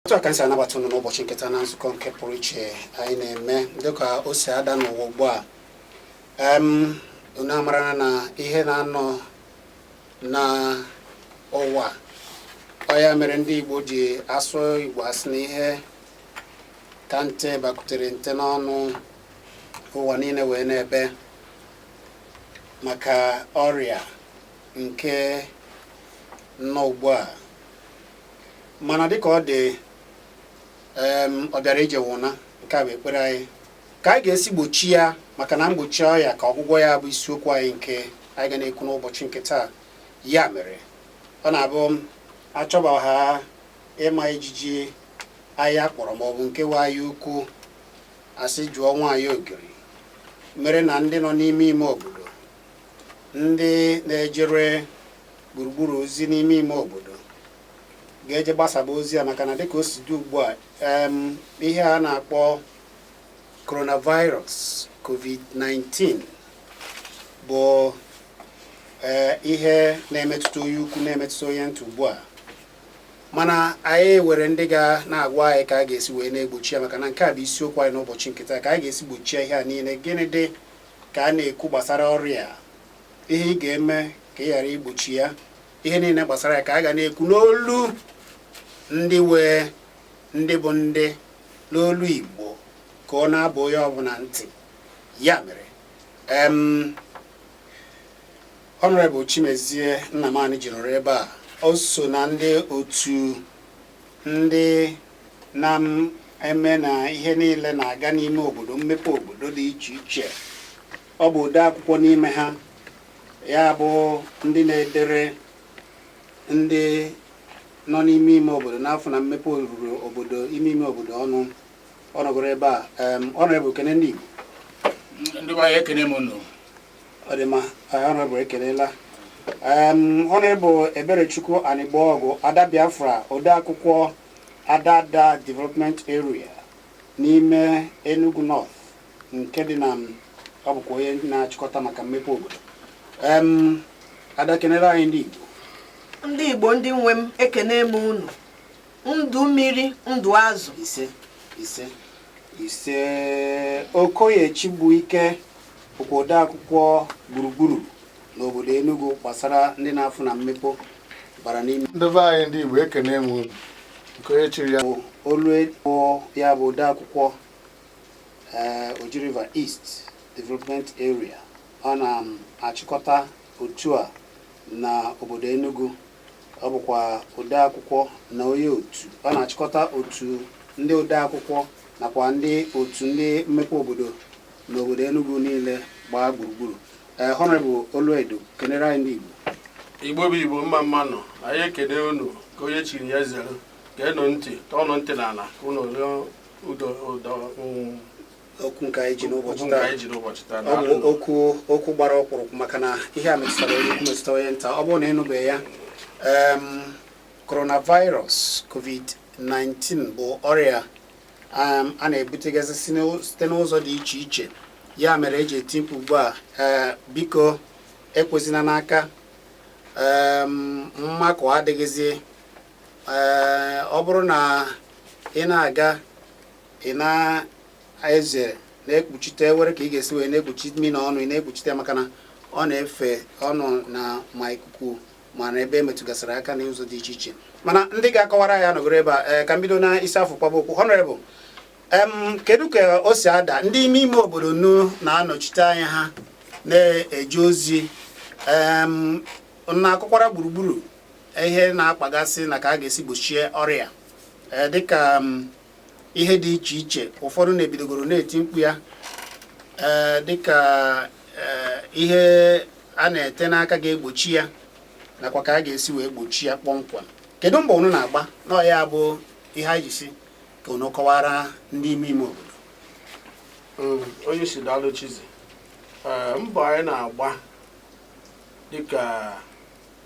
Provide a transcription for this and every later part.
Otu a ka m si anabata unu n'ụbọchị nke taa na nzukọ nke pụrụ iche anyị na-eme dịka o si ada n'ụwa ugbu a. Unu amarana na ihe na-anọ na ụwa ọ ya mere ndị Igbo ji asụ Igbo asị na ihe ka nte bakutere nte n'ọnụ, ụwa niile wee na-ebe maka ọrịa nke nọ ugbu a. Mana dịka ọ dị, ọ bịara ije wụna, nke a bụ ekpere anyị ka anyị ga-esi gbochi ya, maka na mgbochi ọya ka ọgwụgwọ ya bụ isiokwu anyị nke anyị ga na-ekwu n'ụbọchị nke taa. Ya mere ọ na-abụ achọba ha ịma ijiji ahịa kpọrọ maọbụ nke nwe ahịa ukwu, asị jụọ nwaanyị ogiri. Mere na ndị nọ n'ime ime obodo, ndị na-ejere gburugburu ozi n'ime ime obodo ga-eje gbasaba ozi a, maka na dịka o si dị ugbu a, ihe a na-akpọ coronavirus COVID-19 bụ ihe na-emetụta onye ukwu, na-emetụta onye nta ugbu a. Mana anyị were ndị ga na-agwa anyị ka a ga-esi wee na-egbochi ya, maka na nke a bụ isiokwu anyị n'ụbọchị nke taa, ka anyị ga-esi gbochie ihe a niile. Gịnị dị ka a na-ekwu gbasara ọrịa, ihe ị ga-eme ka ị ghara igbochi ya, ihe niile gbasara ya ka a ga na-ekwu n'olu ndị wee ndị bụ ndị n'olu Igbo, ka ọ na-abụ onye ọbụla ntị. Ya mere Honorable Chimezie Nnamani ji nọrọ ebe a. O so na ndị otu ndị na-eme na ihe niile na-aga n'ime obodo, mmepe obodo dị iche iche. Ọ bụ ode akwụkwọ n'ime ha, ya bụ ndị na-edere ndị nọ n'ime ime obodo n'afọ na mmepe ruru obodo ime ime obodo ọnụ. Ọ nọgoro ebe a. Honorable, kene ndị Igbo. Ndị be anyị, ekene m unu. Ọ dị mma, Honorable, ekelela. Honorable Eberechukwu Anigboọgụ, Ada Biafra, ode akwụkwọ Adada Development Area n'ime Enugu North nke dị na ọ bụkwa onye na-achịkọta maka mmepe obodo. Ada, kenere anyị ndị Igbo. Ndị Igbo, ndị nwe m, ekene m unu. Ndụ mmiri, ndụ azụ. Ise, ise, ise. Okoye Chibuike bụkwa ode akwụkwọ gburugburu n'obodo Enugu gbasara ndị na-afụ na mmepe bara n'ime. Ndị be anyị, ndị Igbo, ekene m unu. Nke onye chiri ya. Olu ya bụ ode akwụkwọ Oji River East Development Area. Ọ na-achịkọta otu a na obodo Enugu. Ọ bụkwa ode akwụkwọ na onye otu ọ na-achịkọta otu ndị ode akwụkwọ nakwa ndị otu ndị mmepe obodo n'obodo Enugu niile gbaa gburugburu. Ee, Honorable Oluedo, kenere anyị ndị Igbo. Igbo bụ Igbo, mma mma nọ. Anyị ekene unu. Ka onye chiri ya zere. Geenụ ntị, tọọnụ ntị n'ala ka unu rịọ udo ụdọ okwu nke anyị ji n'ụbọchị okwu nke taa. Anyị ji n'ụbọchị taa. Ọ bụ Daalụ. okwu gbara ọkpụrụkpụ, maka na ihe a metụtara onye ukwu, metụtara onye nta. Ọ bụrụ na ịnụbeghị ya, coronavirus COVID-19 bụ ọrịa a na-ebutegasị site n'ụzọ dị iche iche. Ya mere eji eti mkpu ugbu a, ee, biko ekwezina n'aka. Mmakọ adịghịzi. Ee, ọ bụrụ na ị na-aga, ị na-eze na-ekpuchite, were ka ị ga-esi wee na-ekpuchi imi na ọnụ, ị na-ekpuchite, maka na ọ na-efe ọnụ na ma ikuku ma na ebe emetụgasịrị aka n'ụzọ dị iche iche. Mana ndị ga-akọwara ya nọgoro ebe a. Ee, ka m bido na isi afọ kwaba okwu. Honorable, kedu ka o si ada ndị ime ime obodo nu na-anọchite anya ha na-eje ozi na-akọkwara gburugburu ihe na-akpagasị na ka a ga-esi gbochie ọrịa? Ee, dịka ihe dị iche iche ụfọdụ na-ebidogoro na-eti mkpu ya, ee, dịka ihe a na-ete n'aka ga-egbochi ya, nakwa ka a ga-esi wee gbochi ya kpọmkwem, kedu mbọ unu na-agba na ya bụ ihe anyị ji si ka unu kọwara ndị ime ime obodo? Onye si, daalụ Chizi. Ee, mbọ anyị na-agba dịka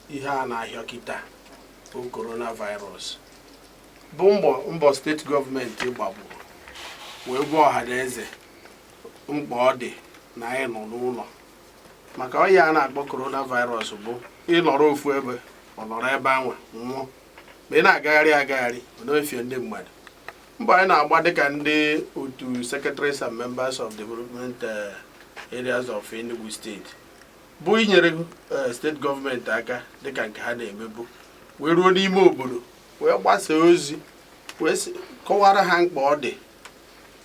ihe a na-ahịa kịta bụ coronavirus bụ mbọ steeti gọọmenti gbagburu wee gwa ọha na eze mkpa ọ dị na anyị nọ n'ụlọ maka ọya a na-akpọ coronavirus bụ Ịnọrọ ofu ebe, ọ nọrọ ebe anwa nwụọ. Ma ị na-agagharị agagharị, ọ na-efie ndị mmadụ. Mbọ anyị na-agba dịka ndị otu secretaries and members of development areas of Enugu State bụ inyere steeti gọọmenti aka, dịka nke ha na-emebu, wee ruo n'ime obodo, wee gbasaa ozi, wee kọwara ha mkpa ọ dị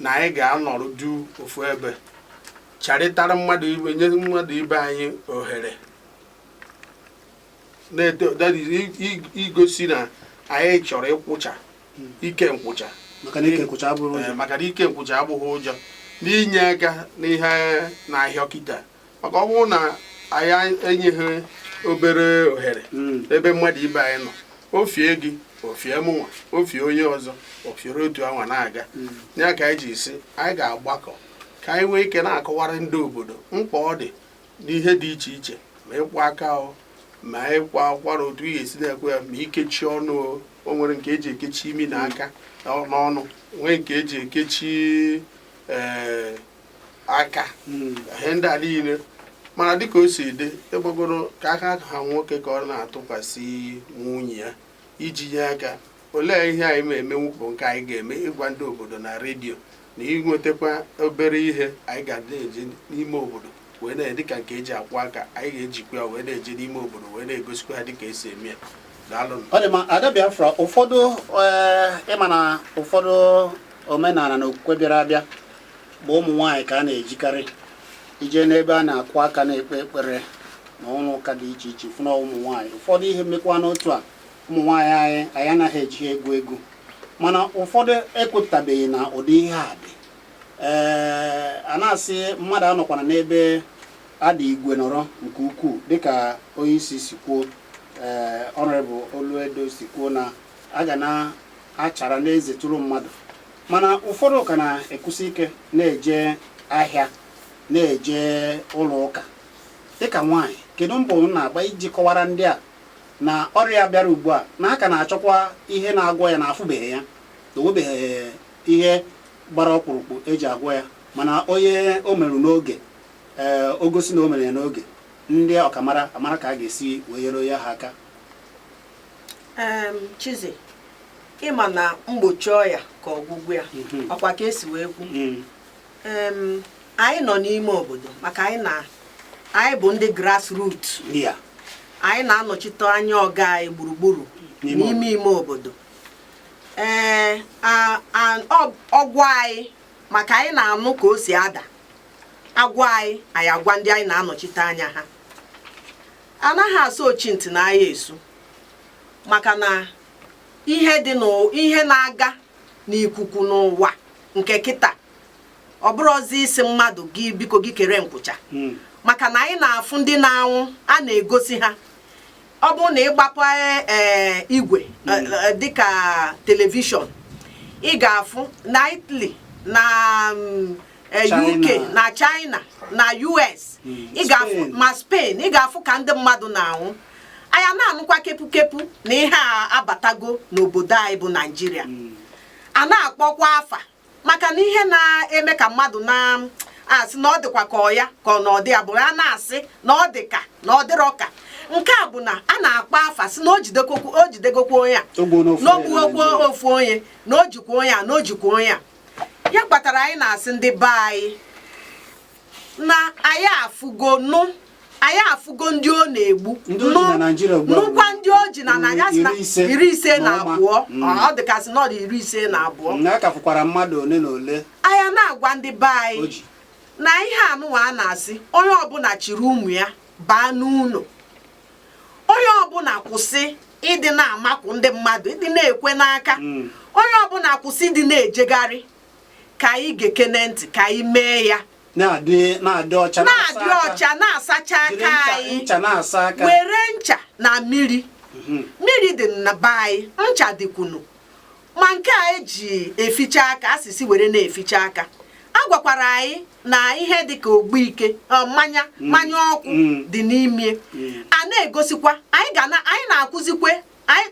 na anyị ga-anọrọ du ofu ebe, charịtara mmadụ ibe, nye mmadụ ibe anyị ohere na-eto, that is, igosi na anyị chọrọ ịkwụcha ike nkwụcha. Maka na ike nkwụcha abụrụ ụjọ. Maka na ike nkwụcha abụghị ụjọ n'inye aka n'ihe na-ahịọ kịta, maka ọ bụrụ na anyị enyeghị obere ohere ebe mmadụ ibe anyị nọ, ofie gị, ofie mụnwa, ofie onye ọzọ, ofiere otu anwa na-aga. Ya ka anyị ji si anyị ga-agbakọ ka anyị nwee ike na-akọwara ndị obodo mkpa ọ dị n'ihe dị iche iche, ma ịkwụ aka o, ma ịkwa akwara, otu ị ga-esi na-ekwe ya, ma ikechi ọnụ o. O nwere nke eji ekechi imi na aka n'ọnụ, nwee nke eji ekechi aka, ihe ndị a niile. Mana dịka o si dị, ịgbagoro ka aka ha nwoke ka ọ na-atụkwasị nwunye ya iji nye aka. Olee ihe anyị ma emenwu bụ nke anyị ga-eme? Ịgwa ndị obodo na redio na ịnwetakwa obere ihe anyị ga na-eje n'ime obodo wee na, dịka nke eji akwụ aka, anyị ga-ejikwa ya wee na-eje n'ime obodo, wee na-egosikwa ha dịka esi eme ya. Daalụ. Ọ dị ma. Ada Biafra, ụfọdụ ịma na ụfọdụ omenala na okwukwe bịara abịa bụ ụmụ nwaanyị ka a na-ejikarị ije n'ebe a na-akwụ aka na-ekpe ekpere na ụlọ ụka dị iche iche, fụ na ụmụ nwaanyị. Ụfọdụ ihe mmekwa n'otu a, ụmụ nwaanyị anyị anaghị eji ha egwu egwu, mana ụfọdụ ekwepụtabeghị na ụdị ihe a dị. A na-asị mmadụ anọkwana n'ebe adị igwe nọrọ nke ukwuu, dịka onye isi si kwuo, Honorable Oluedo si kwuo, na a ga na-achara n'eze tụrụ mmadụ. Mana ụfọdụ ka na-ekwusi ike na-eje ahịa, na-eje ụlọ ụka dịka nwaanyị. Kedu mbọ unu na-agba iji kọwara ndị a na ọrịa bịara ugbu a, na aka na-achọkwa ihe na-agwọ ya, na afụbeghị ya, na onwebeghị ihe gbara ọkpụrụkpụ eji agwọ ya? Mana onye o merụ n'oge, o gosi na o mere ya n'oge, ndị ọkamara amara ka a ga-esi wee nyere onye ahụ aka. Chizi, ịma na mgbochi ọya ka ọgwụgwụ ya. Ọkwa ka esi wee kwu. Anyị nọ n'ime obodo maka anyị na anyị bụ ndị grassroot. Anyị na-anọchite anya ọga anyị gburugburu n'ime n'ime ime obodo. Ee, ọgwụ anyị, maka anyị na-anụ ka o si ada, agwa anyị, anyị agwa ndị anyị na-anọchite anya ha. Anaghị asụ ochi ntị na anya esu, maka na ihe dị n'ụ ihe na-aga n'ikuku n'ụwa nke kịta, ọ bụrụzi isi mmadụ gị biko gị kere nkwụcha, maka na anyị na-afụ ndị na-anwụ, a na-egosi ha. Ọ bụrụ na ịgbapụ igwe dịka television, ị ga-afụ na Italy na China. UK na China na US, ị ga-afụ Spain. ma Spain, ị ga-afụ ka ndị mmadụ na-anwụ. Anyị na-anụkwa kepukepu na ihe a abatago n'obodo anyị bụ Naijiria. A na-akpọkwa afa, maka na ihe na-eme ka mmadụ na-asị na ọ dịkwa ka ọ ya ka ọ na ọ dị ya bụ a na-asị na ọ dị ka na ọ dịrọ ka nke a bụ na a na-akpọ afa sị na o jidegokwa onye a, O gbuo n'ofu na o onye na gbuokwa Naịjirịa. ofu onye, na o jikwa onye a, na o jikwa onye a. Ya kpatara anyị na-asị ndị be anyị na anyị afụgo nụ, anyị afụgo ndị ọ na-egbu. Ndị o ji na Naịjirịa ugbu a bụ nụkwa ndị o ji na Naịjirịa sị na 50 50 na na ụma. abụọ. Ọ dịkasị na ọ dị 52. Na a ka fụkwara mmadụ one na ole Anyị na-agwa ndị be o anyị ji na ihe anụnwa a na-asị onye ọbụla chịrị ụmụ ya baa n'ụlọ, onye ọbụla kwụsị ịdị na-amakwu ndị mmadụ, ịdị na-ekwe n'aka, onye ọbụla kwụsị ịdị na-ejegharị, ka anyị gekene ntị, ka anyị mee ya. Na-adị ọcha, na-asa na-adị aka. ọcha, na-asacha Jiri aka ncha anyị. Ncha na-asa aka. Were ncha na mmiri. Mmiri dị na be anyị, ncha dịkwunu, ma nke a eji eficha aka, asịsị were na-eficha aka. A gwakwara anyị na ihe dịka ogbuike, mmanya ọkụ dị n'ime. A na-egosikwa anyị ga na anyị na-akụzikwe anyị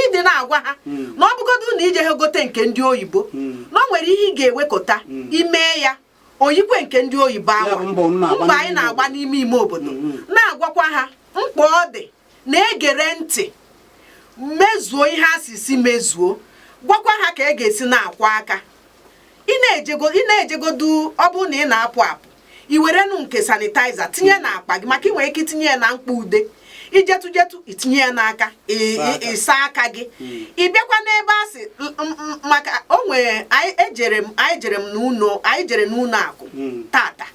ịdị na-agwa ha na ọ bụgodu na ije ha gote nke ndị oyibo, na o nwere ihe ị ga-ewekọta ime ya oyikwe nke ndị oyibo Ya ahụ. bụ mbọ unu na-agba Mbọ anyị n'ime na-agba obodo. n'ime ime obodo, na-agwakwa ha mkpa ọ dị. Na-egere ntị, mezuo ihe asịsị mezuo, gwakwa ha ka e ga-esi na-akwọ aka. Ị na-ejego, ị na-ejegodu, ọ bụrụ na ị na-apụ apụ, i werenụ nke sanitizer tinye n'akpa gị, maka ị nwere ike itinye ya na mkpa ude ijetu jetu, itinye ya n'aka, ịsa aka gị. Ị bịakwa n'ebe a sị maka o nwere anyị ejere m, anyị jere m n'ụlọ, anyị jere n'ụlọ akụ tata.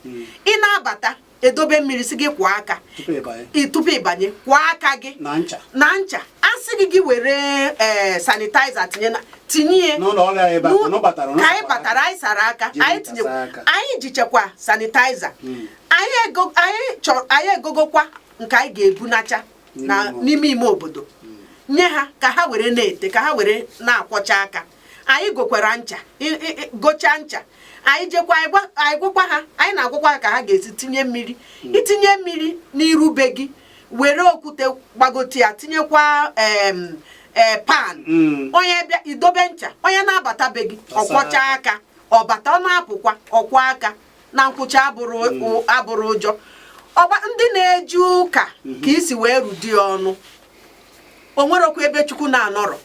Ị na-abata, edobe mmiri, si gị kwụọ aka tupu ịbanye. Tupu ịbanye, kwụọ aka gị na ncha. Na ncha. Asị gị gị were ee sanitizer tinye na tinye ya. N'ụlọ ọrụ anyị ebe a, unu batara, unu ka anyị sakwara batara, anyị sara aka. Jiri Anyị ncha tinye saa aka. Anyị jichekwa sanitizer. Anyị ego anyị chọrọ, anyị egogokwa nke anyị ga-ebunacha na n'ime n'ime ime obodo, nye ha ka ha were na-ete, ka ha were na-akwọcha aka. Anyị gokwara ncha, gochaa ncha. Anyị jekwa, anyị gwakwa ha, anyị na-agwakwa ha ka ha ga-esi tinye mmiri, itinye mmiri n'iru be gị, were okwute gbagote ya, tinyekwa pan. Onye bịa, idobe ncha, onye na-abata be gị, Ọ saa. Ọkwọcha aka, ọbata, ọ na-apụkwa, ọkwa aka na nkwụcha. Abụrụ ụjọ ọgba ndị na-eje ụka ka isi wee rudi ya ọnụ. O nwerokwa ebe Chukwu na-anọrọ,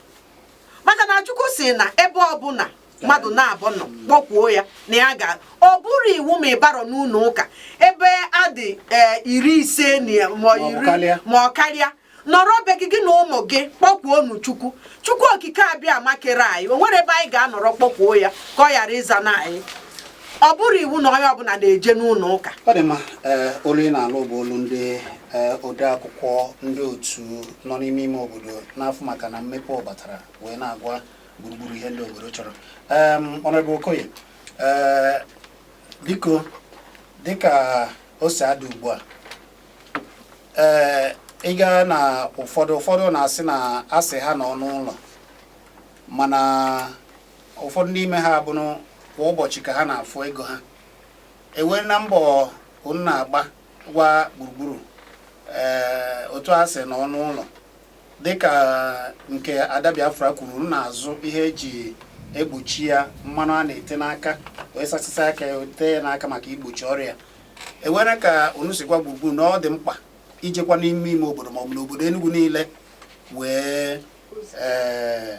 maka na Chukwu si na ebe ọbụla mmadụ na-abụ nọ kpọkwuo ya na ya ga. Ọ bụrụ iwu ma ị barọ n'ụlọ ụka ebe adị ee 50 na ma ma ọ bụ iri karịa. Ma ọ karịa, nọrọ be gị, gị na ụmụ gị, kpọkwuo Chukwu. Chukwu Okike abịa makere anyị, o nwere ebe anyị ga-anọrọ kpọkwuo ya ka ọ ghara ịza na anyị. Ọ bụrụ iwu na onye ọbụla na-eje n'ụlọ ụka. Ọ dị mma. Ee, olu ị na-alụ bụ olu ndị ode akwụkwọ ndị otu nọ n'ime ime obodo n'afọ maka na mmepe ọbatara wee na-agwa gburugburu ihe ndị obodo chọrọ. Honorable Okoye, ee, biko, dịka o si ada ugbu a, ee, ị gaa na ụfọdụ na-asị na asị ha nọ n'ụlọ, mana ụfọdụ n'ime ha abụrụ kwa ụbọchị ka ha na-afụ ego ha ewere na mbọ unu na-agba gwa gburugburu, ee, otu a sị nọ n'ụlọ, dịka nke Ada Biafra kwuru, unu na-azụ ihe eji egbochi ya, mmanụ a na-ete n'aka wee sasịsa aka ya, tee ya n'aka maka igbochi ọrịa. Ewere ka unu si gwa gburugburu na ọ dị mkpa ijekwa n'ime ime obodo maọbụ n'obodo Enugu niile wee ee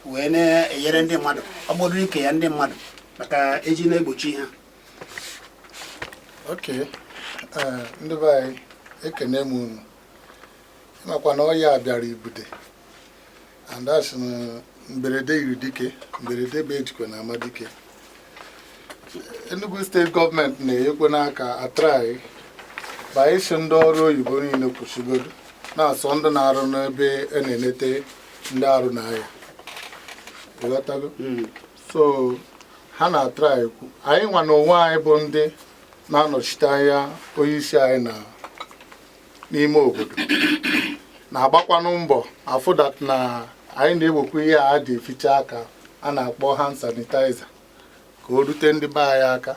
wee na-enyere ndị mmadụ, ọ bụrụ ike ya ndị mmadụ maka eji na-egbochi ha. Ok, ee, ndị be anyị, ekene m unu. Ịmakwa na ọya a bịara ibude and asị na mberede yiri dike, mberede bụ ejikwa na ama dike. Enugu Steeti gọọmenti na-enyekwe n'aka atrai ba isi ndị ọrụ oyibo niile kwụsịgodo, na-asọ ndị na-arụ n'ebe a na-enete ndị arụ n'ahịa, ịghọtago? So ha na-atrai ekwu anyị nwa na onwe anyị bụ ndị na-anọchite anya onye isi anyị na n'ime obodo, na-agbakwanụ mbọ afụ that na anyị na-ewekwa ihe a ji eficha aka a na-akpọ hand sanitizer ka o rute ndị be anyị aka,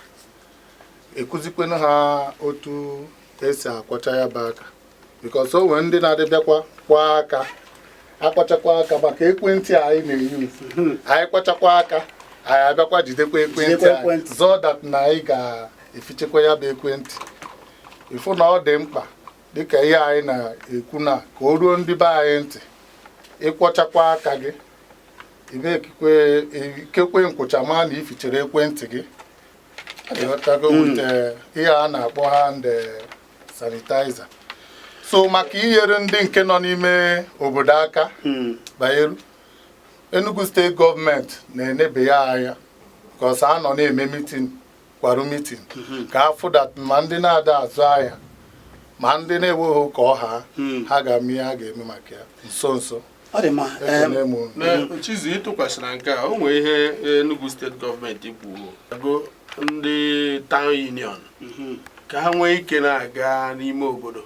ekụzikwenụ ha otu esi akwọcha ya bụ aka, because o nwere ndị na-adịbịakwa kwa aka akwachakwa aka maka ekwentị a anyị na-eyi. Anyị kwachakwa aka, anyị abịakwa jidekwa ekwentị Jidekwa anyị ekwentị. So that na anyị ga-efichekwa ya bụ ekwentị. Ịfụ na ọ dị mkpa dịka ihe anyị na-ekwu na ka o ruo ndị be anyị ntị, ịkwọchakwa aka gị, ibe ekikwe ikekwe nkwụcha ma na ifichere ekwentị gị, ịghọtago, with ihe a na-akpọ hand sanitizer. So maka inyere ndị nke nọ n'ime obodo aka banyere Enugu Steeti gọọmenti na-enebe ya anya, because a nọ na-eme meeting kwarụ meeting ka afụ that ma ndị na-ada azụ ahịa ma ndị na-enweghị ka ọha ha ga-eme ihe ha ga-eme maka ya nso nso. Ọ dị mma. Ekene m unu. Na Chizu, ịtụkwasịra nke a, o nwee ihe Enugu Steeti gọọmenti kwuru go ndị town union ka ha nwee ike na-aga n'ime obodo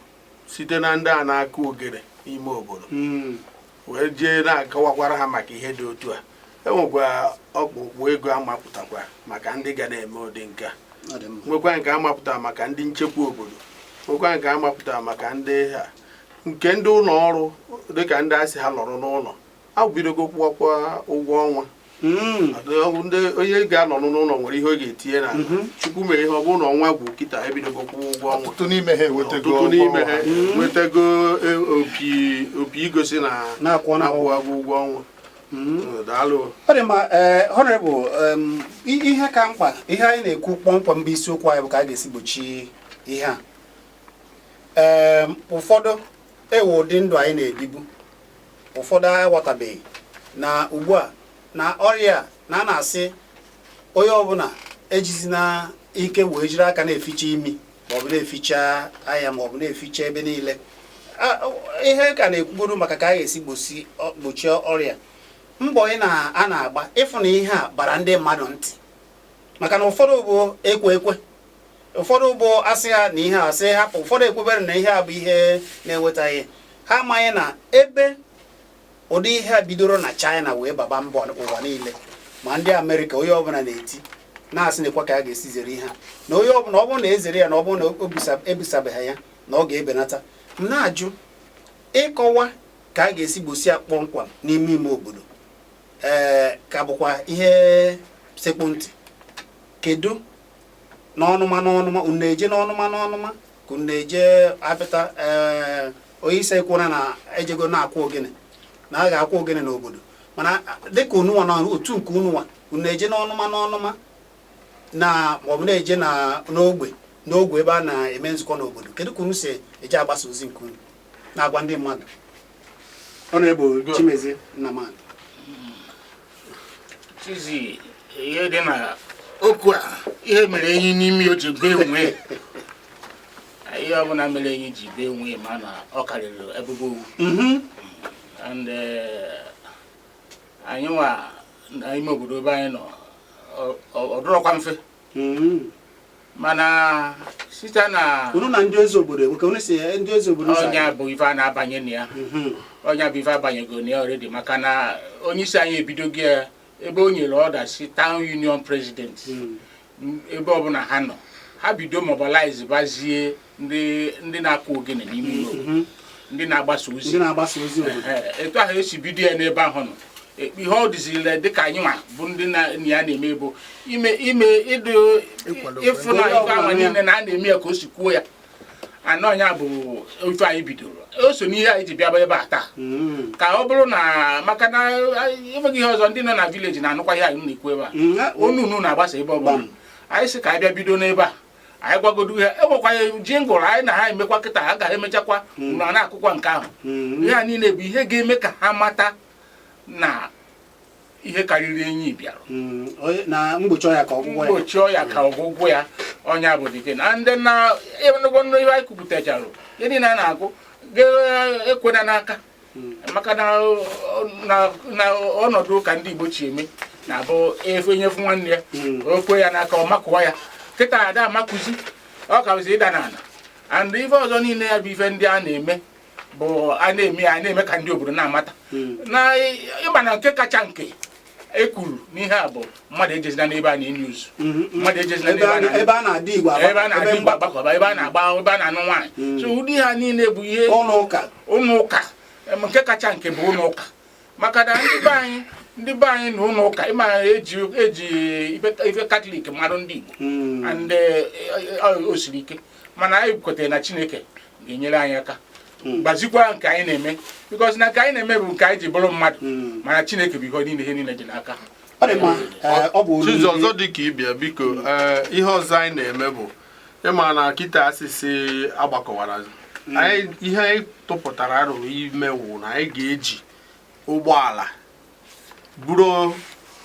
site na ndị a na-akụ ogene n'ime obodo wee jee na-akọwakwara ha maka ihe dị otu a. Enwekwa ọkpụkpụ ego amapụtakwa maka ndị ga na-eme ụdị nke a. Ọ dị mma. Nwekwa nke amapụta maka ndị nchekwa obodo, nwekwa nke amapụta maka ndị ha nke ndị ụlọ ọrụ, dịka ndị asị ha lọrọ n'ụlọ abidogo kwụọkwa ụgwọ ọnwa. Ndị onye ga-anọ n'ụlọ nwere ihe ọ ga-etinye na Chukwu mere ihe, ọ bụrụ na ọnwa gwụ kịta, ebidogo kwụwa ụgwọ ọnwa. Ọtụtụ n'ime ha ewetego Ọtụtụ ụgwọ n'ime ọnwa. ha nwetago opi igosi na Na-akwụ na na-akwụwago ụgwọ ọnwa. Daalụ. Ọ dị mma. Ee, honorable, ihe ka mkpa, ihe anyị na-ekwu kpọmkwem bụ isiokwu anyị bụ ka a ga-esi gbochie ihe a. Ụfọdụ ewe ụdị ndụ anyị na-ebibu, ụfọdụ aghọtabeghị na ugbu a na ọrịa a na a na-asị onye ọbụla ejizina ike wee jiri aka na-eficha imi maọbụ na-eficha anya maọbụ na-eficha ebe niile. Ihe ka na-ekwugoro maka ka a ga-esi gbochie ọrịa, mbọ ị na a na-agba ịfụ na ihe a bara ndị mmadụ ntị, maka na ụfọdụ bụ ekwe ekwe, ụfọdụ bụ asị ha na ihe a asị hapụ, ụfọdụ ekwebere na ihe a bụ ihe na-enweta ihe ha amaghị na ebe ụdị ihe a bidoro na China wee baba mbọ ụwa niile, ma ndị Amerịka, onye ọbụla na-eti na-asị nekwa ka a ga-esi zere ihe a, na onye ọbụla ọ bụrụ na ezere ya, na ọ bụrụ na ebusabeghị ya, na ọ ga-ebenata. M na-ajụ ịkọwa ka a ga-esi gbosi ya kpọmkwem n'ime ime obodo, ee, ka bụkwa ihe sekpụ ntị. Kedu n'ọnụma n'ọnụma unu na-eje, n'ọnụma n'ọnụma ka unu na-eje apịta? Ee, onye isi ekwuna na ejego na-akwụ ogene, na a ga-akwụ ogene n'obodo, mana dịka ununwa na otu nke ununwa, unu na-eje n'ọnụma n'ọnụma na maọbụ na-eje na n'ogbe n'ogbe ebe a na-eme nzukọ n'obodo? Kedu ka unu si eje agbasa ozi nke unu na-agwa ndị mmadụ? Honorable Chimezie Nnamani. Chizi, ihe dị na okwu a, ihe mere enyi n'imi o ji bee onwe, ihe ọbụla mere enyi ji bee onwe, ma na ọ karịrị ebube owu. And anyị nwa n'ime obodo ebe anyị nọ, ọ dụrọkwa mfe, mana site na Unu na ndị eze obodo enwe ka unu si, ndị eze obodo si Ọnya bụ ife a na-abanye na ya. Ọnya bụ ife abanyego na ya already, maka na onye isi anyị ebidogo ya ebe o nyere ọda si town union president, ebe ọbụla ha nọ, ha bido mobilize bazie ndị na-akụ ogene n'ime ime obodo, ndị na-agbasa ozi. Ndị na-agbasa ozi obodo. Ehe, etu ahụ esi bido ya n'ebe ahụ nọ. Ihe ọ dịziri dịka anyị nwa bụ ndị na ya na-eme bụ ime ịdụ ịfụ na ife ahụ niile na a na-eme ya ka o si kwuo ya anọ. Ya bụ ife anyị bidoro, o so n'ihe anyị ji bịaba ebe a taa, ka ọ bụrụ na maka na enweghị ihe ọzọ, ndị nọ na village na-anụkwa ihe anyị na-ekwu ebe a. Onu unu na-agbasa ebe ọbụla. Anyị sị ka anyị bịa bido n'ebe a, anyị gwagodo ha, enwekwa jingle anyị na ha emekwa kịta, ha gaghị emechakwa unu a na-akụkwa nke ahụ. Ihe a niile bụ ihe ga-eme ka ha mata na ihe karịrị enyi bịara. Na mgbochi ọya ka ọgwụgwọ ya. Mgbochi ọya ka ọgwụgwọ ya. Ọnya bụ dike na ndị na enwego ihe anyị kwupụtachara, ihe niile a na-agụ ga-ekwena n'aka, maka na ọnọdụ ụka ndị Igbo chi eme na-abụ efe nyefu nwanne ya, o kwe ya n'aka, ọ makụwa ya. Kịta ada amakụzi, ọ ka bụzi ịda n'ala. And ife ọzọ niile ya bụ ife ndị a na-eme bụ a na-eme ya, a na-eme ka ndị obodo na-amata na ịma na nke kacha nke e kwuru n'ihe a bụ mmadụ ejezina n'ebe a na-enye ozu, mmadụ ejezina ebe a n'ebe a ebe a na-adị igwe ebe a na-adị igwe agbakọba, ebe a na-agba, ebe a na-anụ nwaanyị. So ụdị ha niile bụ ihe ụlọ ụka. Ụlọ ụka. Nke kacha nke bụ ụlọ ụka, maka na ndị be anyị na ụlọ ụka, ịma eji ife Katọlik marụ ndị Igbo. And o siri ike, mana anyị kwetere na Chineke ga-enyere anyị aka gbazikwa nke anyị na-eme, because na nke anyị na-eme bụ nke anyị ji bụrụ mmadụ, mana Chineke bụ ihe niile dị n'aka. Ọ dị mma. Ee, ọ bụ olu Chizi, ọzọ dị ka ịbịa, biko, ee, ihe ọzọ anyị na-eme bụ ịma na kịta asịsị agbakọwara anyị, ihe anyị tụpụtara arụrụ ime wụ na anyị ga-eji ụgbọala buru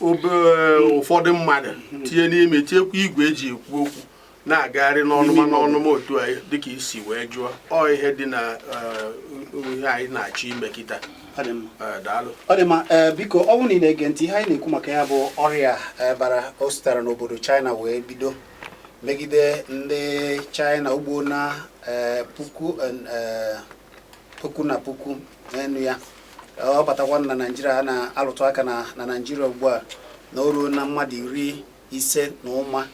obere ụfọdụ mmadụ tinye n'ime, tinyekwa igwe eji ekwu okwu, na-agagharị n'ọnụma n'ọnụma otu anyị dịka isi wee jụọ. Ọ ihe dị na ihe anyị na-achọ ime kịta. Ọ dị mma. Daalụ. Ọ dị mma. Ee, biko, ọ bụrụ na ị na-ege ntị, ihe anyị na-ekwu maka ya bụ ọrịa bara o sitere n'obodo China wee bido megide ndị China ugbo na puku na puku n'enu ya. Ọ batakwa na Naịjirịa, a na-alụtụ aka na Naịjirịa ugbu a na o ruo na mmadụ 50 na ụma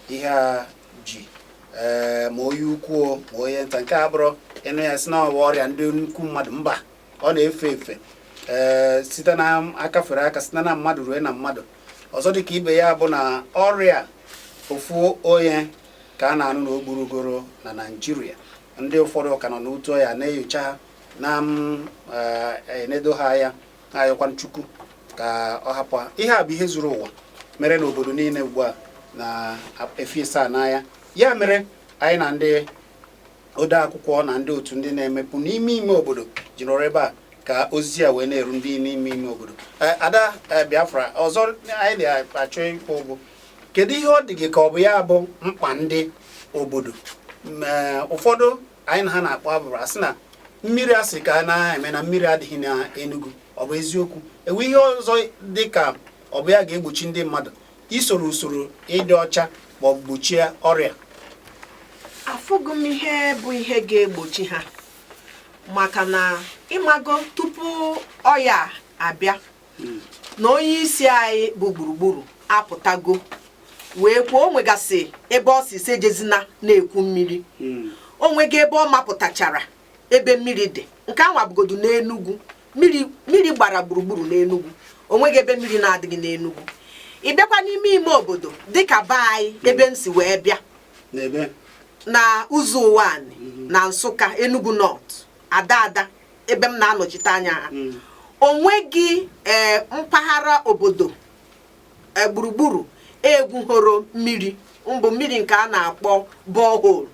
ihe a ji, ee, ma onye ukwu ma onye nta. Nke a bụrụ ịnụ ya si na ọ bụ ọrịa ndị nnukwu mmadụ, mba, ọ na-efe efe, ee, site na aka fere aka, site na mmadụ ruo na mmadụ. Ọzọ dịka ibe ya bụ na ọrịa ofu onye ka a na-anụ na o gburugoro na Naịjirịa, ndị ụfọdụ ka nọ n'utu ya na-enyocha ha na enedo ha anya, na-ayọkwa Chukwu ka ọ hapụ ha. Ihe a bụ ihe zuru ụwa mere n'obodo niile ugbu a na-efe ịsa n'anya. Ya mere anyị na ndị ode akwụkwọ na ndị otu ndị na-emepụ n'ime ime obodo ji nọrọ ebe a ka ozi a wee na-eru ndị n'ime ime obodo. Ada Biafra, ọzọ anyị na-achọ ikwu bụ kedu ihe ọ dị gị ka ọ bụ ya bụ mkpa ndị obodo? Ụfọdụ anyị na ha na-akpọ abụrụ asị na mmiri asị ka a na-eme na mmiri adịghị n'Enugu. Ọ bụ eziokwu? Ewe ihe ọzọ dị ka ọ bụ ya ga-egbochi ndị mmadụ isoro usoro ịdị ọcha ma ọ bụ gbochie ọrịa? Afụghị m ihe bụ ihe ga-egbochi ha, maka na ịmago tupu ọya abịa na onye isi anyị bụ gburugburu apụtago wee kwuo o nwegasị ebe ọ si sejezina na-ekwu mmiri. O nwego ebe ọ mapụtachara ebe mmiri dị. Nke anwa bụgodu n'Enugwu, mmiri mmiri gbara gburugburu n'Enugwu. O nweghị ebe mmiri na-adịghị n'Enugwu. Ị bịakwa n'ime ime obodo dịka be anyị ebe m si wee bịa n'ebe na ụzọ ụwa anị na Nsụka, Enugu North, ada ada ebe m na-anọchite anya ha, o nweghị ee mpaghara obodo gburugburu egwuhoro mmiri mbụ, mmiri nke a na-akpọ borehole.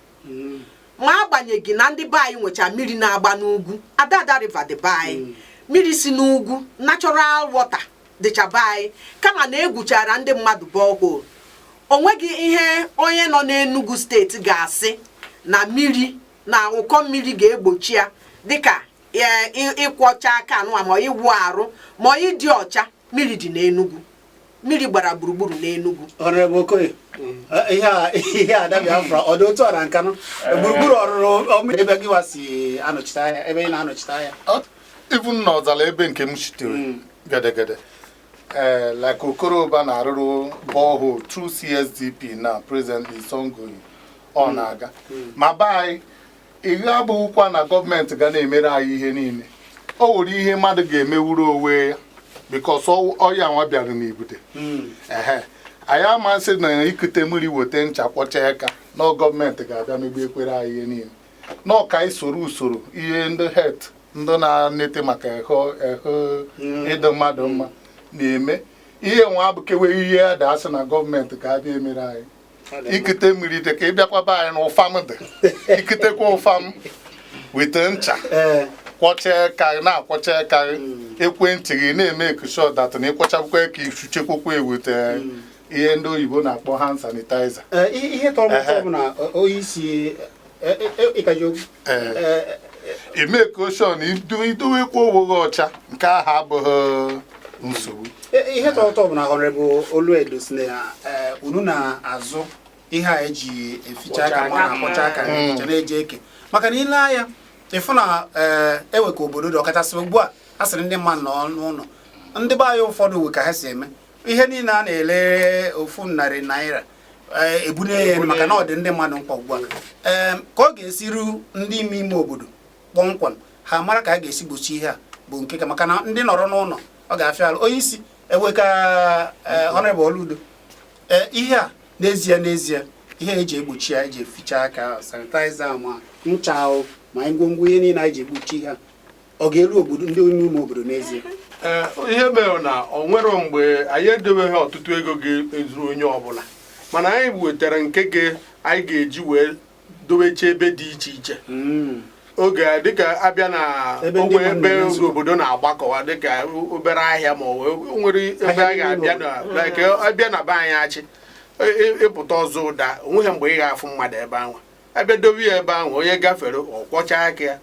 Ma agbanyeghị na ndị be anyị nwecha mmiri na-agba n'ugwu, Adada River dị be anyị, mmiri si n'ugwu, natural water dịcha be anyị, kama na egwuchara ndị mmadụ borehole. O nweghị ihe onye nọ n'Enugu steeti ga-asị na mmiri na ụkọ mmiri ga-egbochi ya dịka ịkwọcha aka anụwa ma ịwụ arụ ma ịdị ọcha. Mmiri dị n'Enugu, mmiri gbara gburugburu n'Enugu. Honorable Okoye, ihe a Ada Biafra, ọ dị otu a na Nkanụ gburugburu ọrụrụ ebe gịwa si anọchite anya, ebe ị na-anọchite anya? Even n'ọzara ebe nke m sitere gedegede, ee, like Okoroba na-arụrụ borehole through CSDP na presently is ongoing, ọ na-aga. Ma be anyị, ihe abụghịkwa na gọọmenti ga na-emere anyị ihe niile. O nwere ihe mmadụ ga-emewuru onwe ya, because ọya nwa bịara n'ibute. Ehe, anyị amasị na ikute mmiri, weta ncha, kwọcha aka na gọọmenti ga-abịa megbe ekwere anyị ihe niile. N'ọka isoro usoro ihe ndị health, ndị na-anete maka eho eho ịdị mmadụ mma na-eme ihe nwa abụkewe ihe a da asị na gọọmenti ga-abịa emere anyị. Ikute mmiri dị ka ịbịakwa be anyị na ụfam dị, ikutekwa ụfam, weta ncha, kwọchie aka gị, na-akwọcha aka gị, ekwentị gị na-eme ensure that na ịkwọchakwukwa ka ichuchekwukwa, eweta ihe ndị oyibo na-akpọ hand sanitizer. Ee, ihe tọrọ m ụtọ bụ na onye isi ịkaji okwu. Ime ka sure na idowekwa onwe gị ọcha, nke ahụ abụghị nsogbu. Ihe tọrọ ụtọ bụ na Honorable Oluedo si na unu na-azụ ihe a eji eficha aka ma na-akwọcha aka na-eficha na-eji eke, maka na ile anya ịfụ na ewe ka obodo dị, ọkachasị ugbu a a sịrị ndị mmadụ nọ n'ụlọ. Ndị be anyị ụfọdụ we ka ha si eme ihe niile a na-ele ₦100, ebunye ya elu, maka na ọ dị ndị mmadụ mkpa ugbu a. Ee, ka ọ ga-esi ru ndị ime ime obodo kpọmkwem, ha mara ka a ga-esi gbochi ihe a bụ nke ka maka na ndị nọrọ n'ụlọ ọ ga-afịa alụ. Onye isi ewe ka Honorable Oludo, ee, ihe a n'ezie n'ezie, ihe eji egbochi ya, eji eficha aka, sanitizer ma ncha ahụ ma ngwongwo ihe niile anyị ji egbochi ihe a, ọ ga-eru obodo ndị onye ime obodo n'ezie? Ee, ihe mere na ọ nwere mgbe anyị edobeghị ọtụtụ ego ga-ezuru onye ọbụla, mana anyị wetara nke ga anyị ga-eji wee dobecha ebe dị iche iche oge dịka abịa na Ebe ndị ogbe mmadụ ebe na-eme nzukọ. Obodo na-agbakọwa dịka obere ahịa ma ọ bụ nwere ebe Ahịa a ga-abịa n'ime na like abịa na be anyị achị ịpụta ọzọ ụda onweghị mgbe ị ga-afụ mmadụ ebe ahụ. Abịa dobe ya ebe ahụ, onye gafere ọ kwọcha aka ya.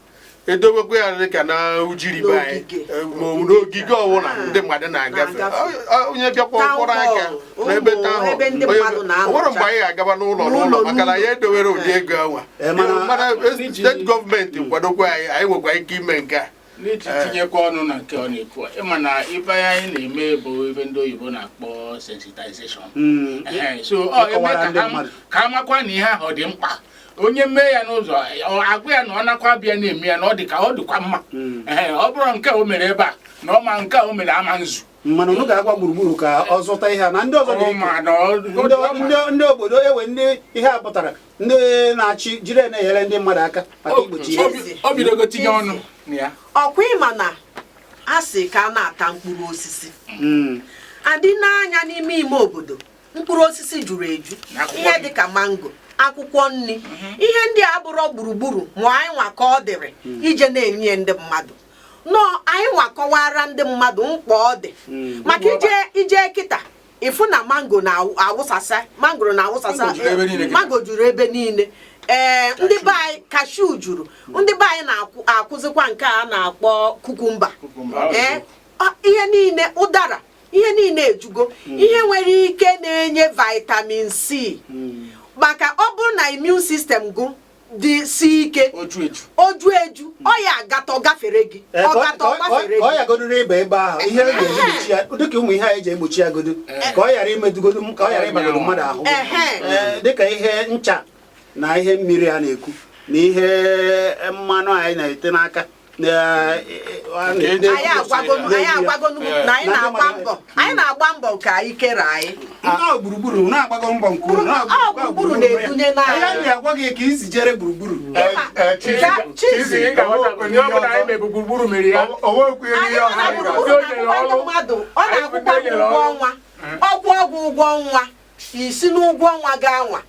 Edobekwa ya dịka na ujiri be anyị. N'ogige. Ma ọ bụ n'ogige ọbụla ndị mmadụ na-agafe. Na-agafe. Onye bịakwa Town mkpọrọ aka hall, n'ebe ụmụ town hall. ebe ndị mmadụ na-anọcha. O nwere mgbe anyị ga-agaba n'ụlọ N'ụlọ, n'ụlọ maka na n'ụlọ. ya edowere ụdị ego anwa. Mana- Mana steeti gọọmenti kwadokwa anyị, anyị nwekwa ike ime nke a. N'iji tinyekwa ọnụ na nke ọ na-ekwu a, ịma na ife anyị na-eme bụ ife ndị oyibo na-akpọ sensitization. Ehe, so ọ eme Ịkọwara ka ndị ha mmadụ. ka a makwa na ihe ahụ dị mkpa. Onye mee ya n'ụzọ ọ agwa ya na ọ nakwa bịa na-eme ya na ọ dị ka ọ dịkwa mma. Ehe, ọ bụrụ nke a o mere ebe a na ọ ma nke a o mere ama nzu. Mana unu ga-agwa gburugburu ka ọ zụta ihe a na ndị ọzọ Ọ ma na ndị obodo ewe ndị ihe a pụtara, ndị na-achị jiri na-enyere ndị mmadụ aka maka igbochi ihe. O bidogo tinye ọnụ na ya. Ọkwa ịma na a sị ka a na-ata mkpụrụ osisi. Adị n'anya n'ime ime obodo, mkpụrụ osisi juru eju. Na akwụkwọ Ihe nri. dịka mango, akwụkwọ nri, ihe ndị a bụrụ gburugburu ma anyị nwa ka ọ dịrị ije na-enye ndị mmadụ nọọ, anyị nwa kọwara ndị mmadụ mkpa ọ dị. Maka ije kịta, ịfụ na mango na-awụsasa, mangoro na-awụsasa. Mango juru ebe niile kịta. Mango juru ebe niile. Ee, ndị be anyị, cashew juru. Ndị be anyị na-akwụzikwa nke a na-akpọ cucumber. Ee, ihe niile, ụdara, ihe niile ejugo. Ihe nwere ike na-enye vitamin C, maka ọ bụrụ na immune system gụ dị si ike, Oju eju. Oju eju, ọ ya agatọ gafere gị. Ee, ọ gatọ gafere ka ọ gị. yagodoro ịba ebe ahụ, ihe e ga-eji gbochi ya, dịka ụmụ ihe anyị ji egbochi ya godo, ka ọ ghara imedugodo, ka ọ ghara ịbagodo mmadụ ahụ. Ee, dịka ihe ncha na ihe mmiri a na-ekwu na ihe mmanụ anyị na-ete n'aka na a na-ete. Anyị agwagonu na anyị Na ndị na-agba mmadụ- mbọ, anyị na-agba mbọ ka ike ra anyị. Nnọọ gburugburu na-agbago mbọ nke unu. Ọ gburugburu na-edunye n'anyị. Ihe anyị na-agwa gị ka isi jere gburugburu. Chizi, Ị ga-aghọta ihe ọbụla anyị mebu, gburugburu mere ya. Onwekwu Anyị ihe ma ọzọ na anyị gburugburu ga-asị. na-akwụkwa ndị mmadụ, ọ na-akwụkwa Anyị gị ụgwọ ọnwa, ọkwụ ọgwụ ụgwọ ọnwa isi n'ụgwọ ọnwa ga-anwa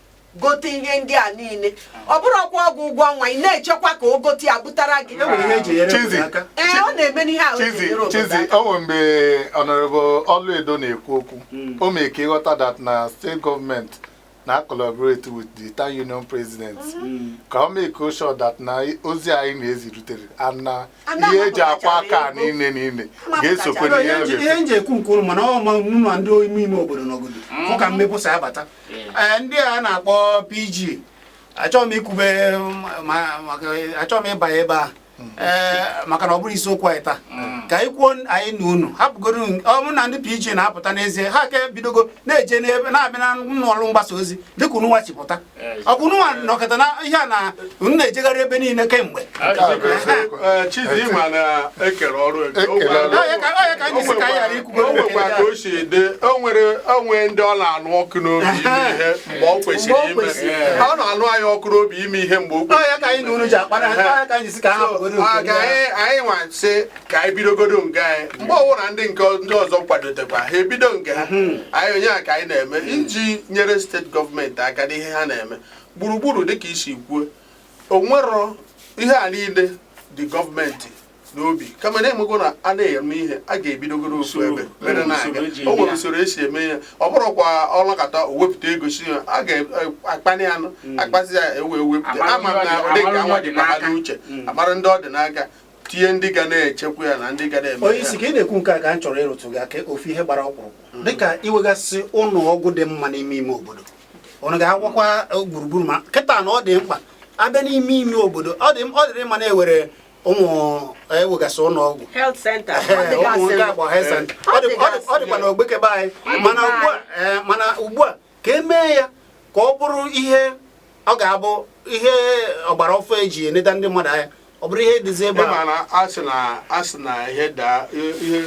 gote ihe ndị a niile. Ọ bụrụ ọkwụ ọgwụ ụgwọ ọnwa, ị na-echekwa ka o gote ya butara gị. E nwere ihe eji enyere Chizi. obodo aka. Ee, ọ na-eme n'ihe ahụ eji Chizi, enyere obodo Chizi, aka. o nwere mgbe Honorable Oluedo na-ekwu okwu, o mee ka ịghọta that na state government na collaborate with the town union presidents ka o mee ka o sure that na ozi anyị na-ezi rutere and na And ihe eji akwa aka amapụtachara ego. niile ga-esokwe Ihe n'ihe nji- ihe nji ekwu nke unu, mana ọ ma unu na ndị ime ime obodo nọgodo fụ ka mmepụ si abata. Ee, ndị a na-akpọ PG, achọghị m ikwube maka achọghị m ịbanye ebe a, ee, maka na ọ bụrụ isiokwu anyị taa. Ka anyị kwuo anyị na unu hapụgoro. Ọ bụrụ na ndị PG na-apụta n'ezie, ha ka ebidogo na-eje n'ebe na-abịa na ụlọ mgbasa ozi dịka unu nwachipụta. Ọ bụ unu nwa nọkọta na ihe a na unu na-ejegharị ebe niile kemgbe. Nke a bụ eziokwu. Ee, Chizi, ma na ekere ọrụ eke. Ekere ọrụ. Ọ ya ka anyị si ka anyị ghara ikwugo. O nwekwa ka o si dị, o nwere onwe ndị ọ na-anụ ọkụ n'obi ime ihe mgbe ọ kwesịrị Mgbe o ime. kwesịrị. Ọ na-anụ anyị ọkụ n'obi ime ihe mgbe o Ọ kwesịrị. ya ka anyị na unu ji akpara, ọ ya ka anyị si ka ha hapụgoro nke Ọ ndị ka ahụ. anyị nwa sị ka anyị bidogodo nke anyị, mgbe ọbụla ndị nke ndị ọzọ kwadotekwa ha ebido nke ha. Anyị onye a ka anyị na-eme iji nyere steeti gọọmenti aka n'ihe ha na-eme gburugburu. Dịka isi kwuo, o nwero ihe a niile dị gọọmenti n'obi, kama na enwego na a na-eme ihe a ga-ebidogoro ofu ebe mere na-aga. Usoro eji O eme nwere ya. usoro esi eme ya. Ọ bụrụkwa ọlọkata o wepụta ego si ya, a ga-akpani anụ akpasị ya ewe wepụta. Amara Ama m na ndị ọ ụdị nke amara anwa ndị ọ dị dịkwa ha n'aka. n'uche, amara ndị ọ dị n'aka, tinye ndị ga na-echekwa ya na ndị ga na-eme Onye isi, ya. ka ị na-ekwu nke a, ka m chọrọ ịrụtụ gị aka ofu ihe gbara ọkpụrụkpụ, dịka iwegasị ụlọ ọgwụ dị mma n'ime ime obodo. Ụnụ ga-agwakwa gburugburu ma kịta na ọ dị mkpa abịa n'ime ime obodo, ọ dịrị mma na-ewere ụmụ ewegasị ụlọ ọgwụ. Health center. Ee, ụmụ nke akpọ health center. Ọ dịkwa na ogbekebe anyị, mana ugbu a, ee, mana ugbu a ka e mee ya ka ọ bụrụ ihe ọ ga-abụ ihe ọgbara ọfọ eji eneta ndị mmadụ anya, ọ bụrụ ihe dịzi ebe Ịma a. na a sị na ihe daa,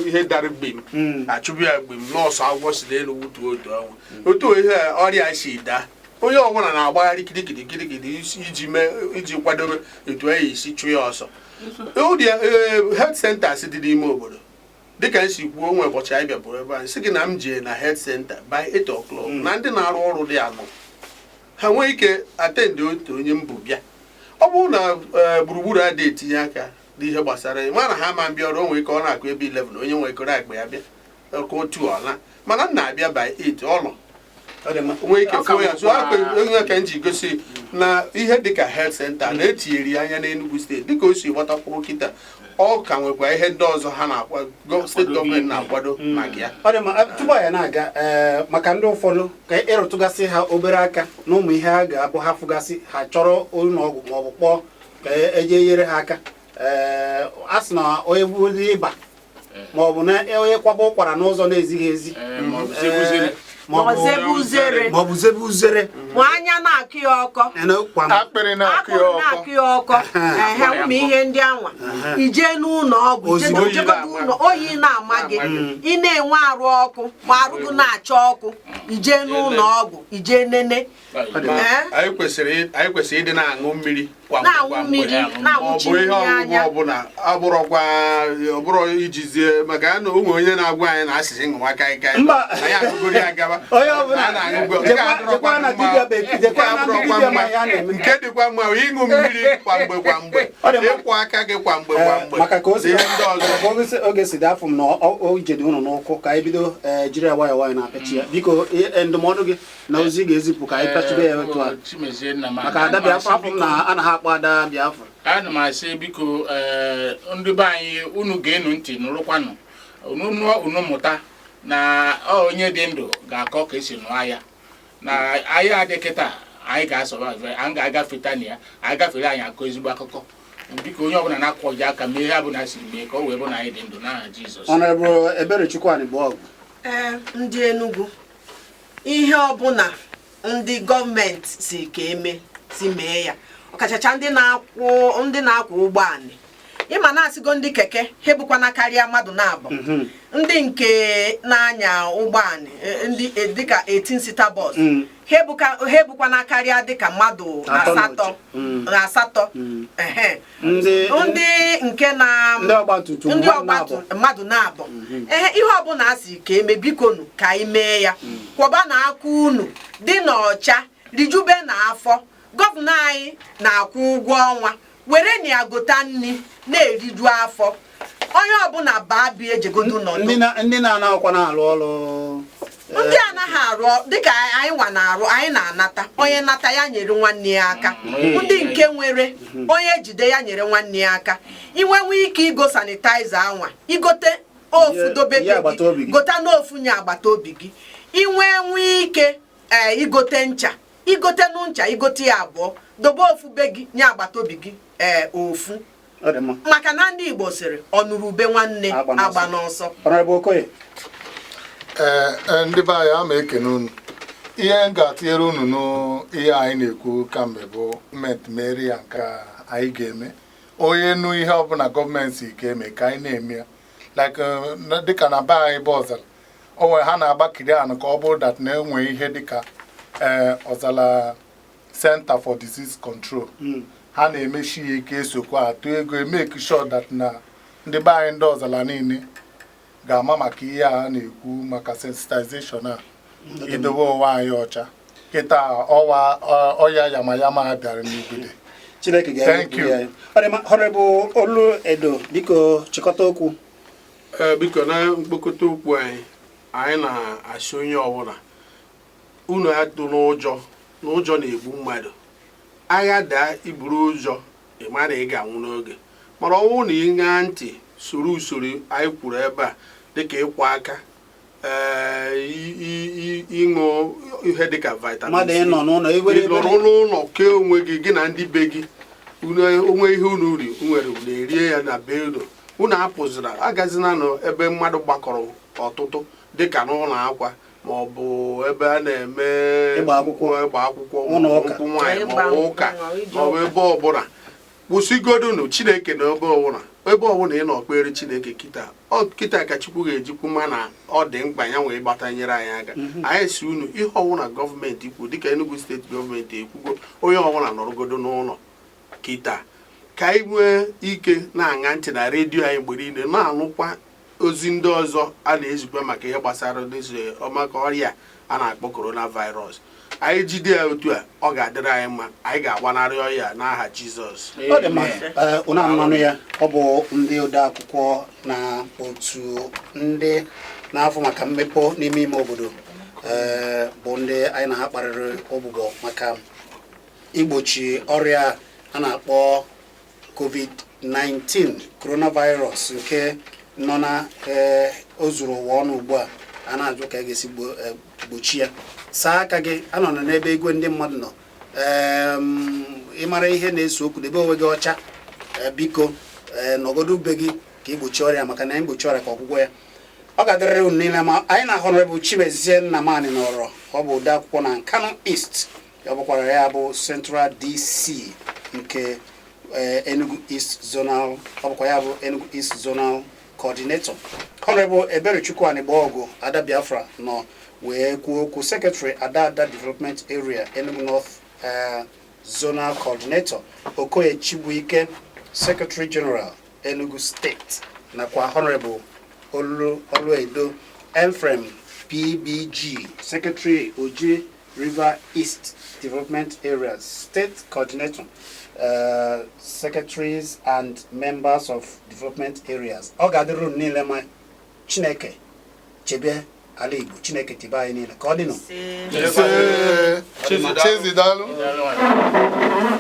ihe dara gbim, achụbụ ya gbim. Nọọsụ agwọ si n'elu wutuo otu ọnwa otu ihe ọrịa si daa, onye ọbụla na-agbagharị kirikiri kirikiri iji mee, iji kwadobe etu e esi chụ ya ọsọ. Ụdị health centers dị n'ime obodo, dịka m si kwuo, onwe ụbọchị anyị bịabụrụ ebe anyị sị gị na m jee na health center by 8 o'clock, na ndị na-arụ ọrụ dị anọ, ha nwee ike attend otu onye mbụ bịa. Ọ bụrụ na gburugburu adịghị etinye aka n'ihe gbasara ya, ma na ha ma mbịa ọrụ, o nwere ike ọ na-akụ ebe 11, onye nwere ikoro akpa ya bịa ka otu ọla, mana m na-abịa by 8 ọlọ. Ọ dị mma. Nwee ike Ọ ka fụọ ya so. nwekwa- Onye ka m ji gosi na ihe dịka health center na-etinyere ya anya n'Enugu steeti, dịka o si gbatakwuru kịta, ọ ka nwekwa ihe ndị ọzọ ha na-akwa steeti gọọmenti na-akwado maka ya. Ọ dị mma. Tupu anyị na-aga, ee, maka ndị ụfọdụ, ka ịrụtụgasị ha obere aka na ụmụ ihe ha ga-abụ ha fụgasị, ha chọrọ ụlọ ọgwụ ma ọ bụ kpọọ ka eje nyere ha aka. Ee, a sị na onye buru ịba ma ọ bụ na onye kwaba ụkwara n'ụzọ na-ezighị ezi Ee, ma ọ bụ zegbuzere. Ma ọ zebe uzere. Ma ọ bụ zebe uzere. Ma anya na-akụ ya ọkọ. Kwa Akpịrị na-akụ ya akpịrị ọkọ. Na-akụ ya ọkọ. Ehe, ụmụ ihe ndị anwa, ije n'ụlọ ọgwụ. Ozugbo. Oyi Jegodo na-ama. ụlọ, oyi na-ama gị, ị na-enwe arụ ọkụ, ma arụ gị na-acha ọkụ, ije n'ụlọ ọgwụ, ije nene. Ọ dị mma. Ee? Anyị kwesịrị ịdị na-aṅụ mmiri kwa mgbe Na-aṅụ kwa mgbe. mmiri, Ma ọ na-awụchi bụ ihe mmiri ọṅụṅụ anya. Ọbụla abụrọkwa ọ bụrụ ijizie maka na o nwere onye na-agwa anyị na asịsị ṅụwa kaikai. Mba. Anyị agụgoro ya gaba. Onye ọbụla A na-aṅụgo. Nke a adịrọkwa jekwa na mma. dibịa bekee, jekwa Nke a na ndị abụrọkwa dibịa mma. ma ihe a na-eme. Nke dịkwa mma bụ ịṅụ mmiri kwa mgbe kwa mgbe, Ọ dị mma. ịkwụ aka gị kwa mgbe kwa mgbe, Maka ka o si na ihe ndị ọzọ. maka oge si dị, afọ m na o ije dị ụnụ n'ụkwụ, ka anyị bido jiri ya nwayọọ nwayọọ na-apịachi ya. Biko, ndụmọdụ gị na ozi ị ga-ezipụ ka anyị pịachibe ya etu a. Chimezie nna m, Maka ada Biafra, afọ m na anaghị akpọ ada Biafra. Ana m asị, biko, ndị be anyị, unu ga-enu ntị, nụrụkwanụ, unu nụọ, unu mụta na ọ onye dị ndụ ga-akọ ka esi nụọ agha na agha adị kịta. Anyị ga-asurvive, anyị ga-agafeta na ya, anyị gafere, anyị akọ ezigbo akụkọ. Biko, onye ọbụla na-akwọji aka mee ihe abụla siri mee ka o wee bụ na anyị dị ndụ n'aha Jizọs. Honorable Eberechukwu Anịbọgụ. Ee, ndị Enugu, ihe ọbụla ndị gọọmenti si ka eme, si mee ya, ọkachacha ndị na-akwụ ụgbọala. Ịma na-asịgo ndị keke ha ebukwana karịa mmadụ na-abụ, ndị nke na-anya ụgbọala, ndị dịka 18 seater bus, ha ebukwana karịa dịka mmadụ atọ na asatọ. otu. Na asatọ. Ehe. Ndị ndị nke na ndị ọgbatumtum, ndị mmadụ na-abụ. ọgbatum, mmadụ na-abụ. Ehe, ihe ọbụla a sị ka eme, bikonu, ka anyị mee ya. Kwọba na aka unu dị n'ọcha, rijube na afọ. Gọvanọ anyị na-akwụ ụgwọ ọnwa, were na ya gota nri na-eriju afọ. Onye ọbụla baa bi ejegodu nọdụ. Ndị na-anaghịkwa na-arụ ọrụ. Ndị anaghị arụ dịka anyị nwa na-arụ, anyị na-anata. Onye nata, ya nyere nwanne ya aka. Ndị nke nwere, onye jide ya nyere nwanne ya aka. Inwenwe ike igo sanitizer anwa, igote ofu dobe nye be agbata obi gị, gị. gota n'ofu nye agbata obi gị. Inwe nwe ike ee igote ncha, igote nụ ncha, igote ya abụọ, dobe ofu be gị, nye agbata obi gị ee ofu. Ọ dị mma. Maka na ndị Igbo sịrị, ọnụrụ ube nwanne agba n'ọsọ. Agba n'ọsọ. Honorable Okoye. Ee, ndị be anyị, ama ekene unu. Ihe m ga-atụnyere unu n'ihe anyị na-ekwu kamgbe bụ gọọmenti mere ya nke anyị ga-eme. Onye nụ ihe ọbụla gọọmenti si ka eme, ka anyị na-eme ya. Like dịka na be anyị bụ Ọzara, o nwere ha na-agbakiri anụ ka ọ bụrụ that na enwe ihe dịka Ọzara Center for Disease Control. Ha na-emechi ya ike, esokwa atụ ego, emake sure that na ndị be anyị, ndị Ọzara niile ga-ama maka ihe a na-ekwu maka sensitization a, idobe onwe anyị ọcha. Kịta ọwa ọya yamayama bịara n'igwede. Chineke Thank you. ga-ebuli anyị. Ọ dị mma. Honorable Olu Edo, biko chịkọta okwu. Ee, biko, na mkpokọta okwu anyị, anyị na-asị onye ọbụla, unu atụ n'ụjọ, na ụjọ na-egbu mmadụ. Agha daa, iburu ụjọ, ị ma na ị ga-anwụ n'oge. Mana ọ bụrụ na ị ṅaa ntị, soro usoro anyị kwuru ebe a, dịka ịkwọ aka, ee, ịṅụ ihe dịka vitamin Mmadụ C. ịnọ n'ụlọ ewere Ị nọrọ n'ụlọ, kee onwe gị, gị na ndị be gị. Unu onwe ihe unu ri nwere, unu erie ya na be unu. Unu apụzira, agazina nọ ebe mmadụ gbakọrọ ọtụtụ, dịka n'ụlọ akwa, ma ọ bụ ebe a na-eme ịgba akwụkwọ. Ịgba akwụkwọ, ụlọ ụka. nkwụ nwaanyị, ma ọ bụ ụka, Ịgba ma ọ bụ ebe ọbụla. Kwụsịgodunu Chineke na ebe ọbụla, ebe ọbụla ị nọ kpere Chineke kịta. Ọ kịta ka Chukwu ga-ejikwu ma na ọ dị mkpa ya wee gbatanyere anyị aka. Anyị si unu, ihe ọbụla gọọmenti kwu, dịka Enugu steeti gọọmenti ekwugo, onye ọbụla nọrọgodo n'ụlọ kịta, ka anyị nwee ike na-aṅa ntị na redio anyị mgbe niile, na-anụkwa ozi ndị ọzọ a na-ezikwa maka ihe gbasara maka ọrịa a na-akpọ coronavirus. Anyị jide ya otu a, ọ ga-adịrị anyị mma. Anyị ga-agbanarị ọrịa n'aha Jizọs. Ọ dị mma. Ee, unu anụmanụ ya, ọ bụ ndị ode akwụkwọ na otu ndị na-afụ maka mmepe n'ime ime obodo, ee, bụ ndị anyị na ha kparịrị ụbụbọ maka igbochi ọrịa a na-akpọ COVID-19, coronavirus, nke nọ na ee, o zuru ụwa ọnụ ugbu a. A na-ajụ ka a ga-esi gbochi ya. Saa aka gị, anọ na n'ebe igwe ndị mmadụ nọ. Ịmara ihe na-ese okwu, debe onwe gị ọcha. Biko, nọgodo ube gị ka igbochi ọrịa, maka na igbochi ọrịa ka ọgwụgwọ ya. Ọ ga-adịrịrị unu niile ma anyị na Honorable Chimezie Nnamani nọrọ. Ọ bụ ode akwụkwọ na Nkanu East, ọ bụkwara ya bụ Central DC nke Enugu East Zonal, ọ bụkwa ya bụ Enugu East Zonal Coordinator. Honorable Eberechukwu Anigbogu, Ada Biafra, nọ wee kwuo okwu, Secretary Ada Ada Development Area, Enugu North Zonal Coordinator. Okoye Chibuike, Secretary General, Enugu State, nakwa Honorable Olu Oluedo Ephraim PBG, Secretary, Oji River East Development Area, State Coordinator, secretaries and members of development areas. Ọ ga-adịrị unu niile ma. Chineke chebe ala Igbo, Chineke chebe anyị niile. Ka ọ dịnụ. Ise. Chizi, daalụ. Daalụ.